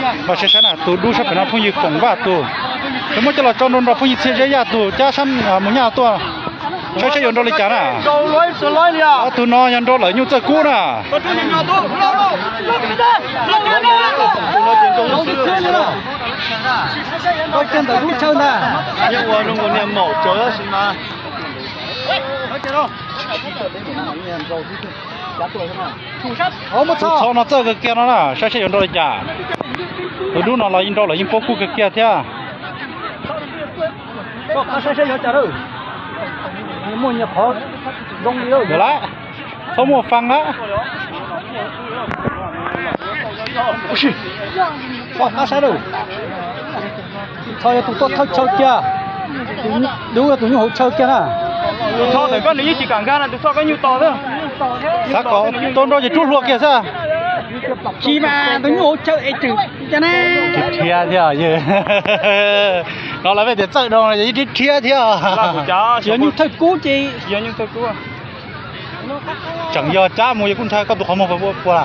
Npaj saib saib na, tus dub sab pem no phooj ywg Foom Vaj tus, nws muab coj los tso nrau nrog phooj ywg Txhiaj Zeb Yaj tus cab sab mus nyab tuaj. Saib saib yuav nrau li cas na. Ob tug no yog nrau lawv nyuj txawj kub na. Tus txho no txawj kawg kiag no na, saib saib yuav nrau li cas. Tus dub no los yeej nrau lawv yeej paub kub kawg kiag thiab. Muaj nyias qhov zoo li lawm. Txhob muaj faa na. Ua si, poj qab saib lawm. Txho yog tus tuaj thawj chaw kiag. Tus dub yog tus nyuj hauv chaw kiag na. Tus txho ntawm koj nws yeej tsis kam nkag na, tus txho koj nyuj tos xwb. Xav kom tuaj nrau ces rub hlua kiag xwb. Tsis mas tus nyuj hauv chaw es tseem rhiab thiab yog. No lawv pheej tias txawj dhau, yeej rhiab thiab. Tsis yog nyuj thawj kub ces. Tseem yog cab mus yog kuj ntshai koj tus qhov muag puas pua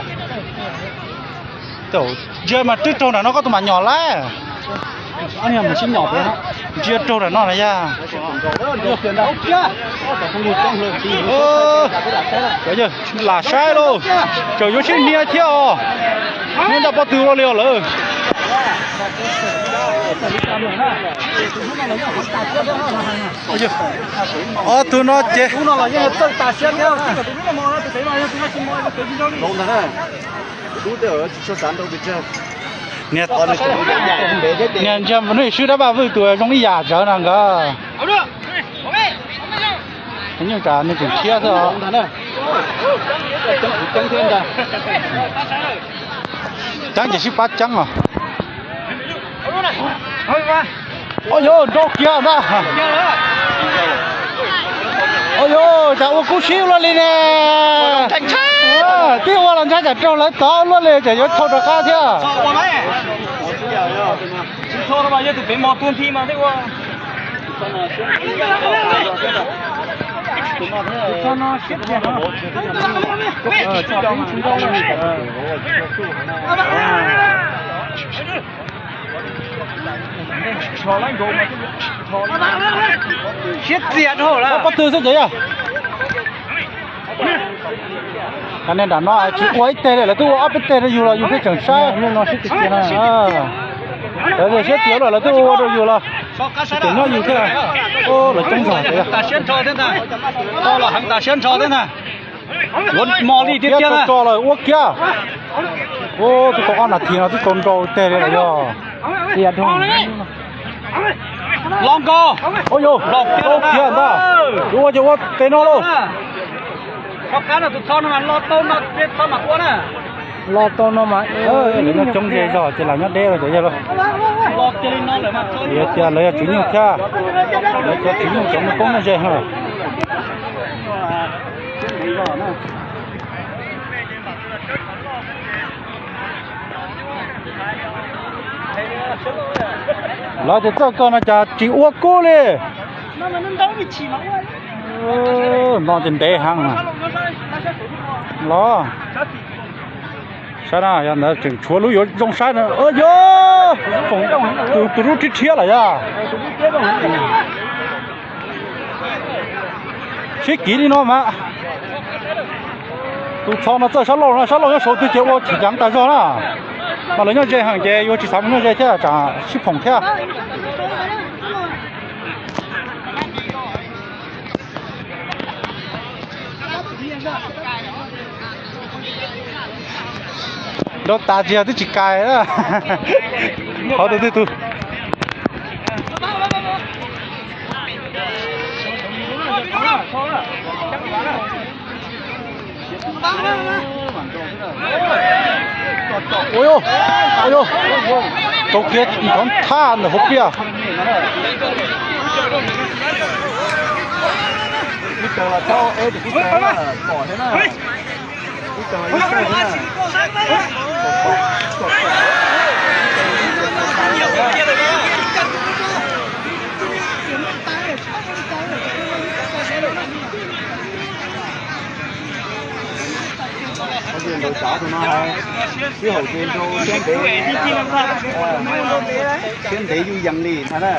lawm. Ntsia mas twb raug nram no koj tus mam nyom lawm. Ntsia raug nram no na yog. Lam saib lauj, tseem yuav sib hnia thiab os. Hnia ncaj pob tw ua li os lawm. Ob tug no ces niag ntsia mus ib swb dab paj vwj tus zoo ib yam tsawv na nkawd. Nyuj tsam nws tseem thiab xwb os. Ceeb ces sib pab ceeb os. Ua yog nrau kiag ntag. Ua yog tsam ua kub sib luaj li ne. Twb ua los ntshai tsam raug lawv tov luaj li tsam yuav thau rov qab thiab. Siab txias dhau lawm. Pob tw xwb ces yog. Qhov nej nram no tsis ua ib teg li, lawv twb ua ob peb teg rau yus los yus pheej tseem saib. Lawv siab txias lawm, lawv twb ua ua rau yus los tseem nyob yus thiab. Lawv coob zog. Tau los heev tas siab nrho thiab ntag. Yuav mos li tiag tiag na. Tso lawm ua kiag. Ua twb tau ob nas this no twb tau nrau teg li lawm yog. Los nkaus. Ua yog los kiag ntag. Yuav ua ces ua tes no lauj. Los tau no mas, lawv nyob coob ze zog ces lam nyob deb los ces yog lauj. Tias lawv yog tswv nyuj thiab, lawv cov tswv nyuj cov muaj koob muaj ze. Lawv tias txawj kawg no cas tsis ua kub li. No ces ntev heev. Los saib na, yog ntawd tseem tshuav lub yuav zoo saib na. Yog, tus lub rhiab rhiab lawm yog. Sib kiv li no mas. Tus txho no txawj sab laug no, sab laug nyob saud twg ces ua cheem ceev tas zog na. Mas lawv nyob ze heev ces yuav tsis xav mus nyob ze thiab tsam sib phoom thiab. Nrau tas tsis yog twb tsis kais na. Qhov tus twg tus. Ua, ua, rau kiag nrov thaj ntawm hauv pliaj. Tus no hais, sib haum ces nrau siab ntev, siab ntev yuj yees li ntag na.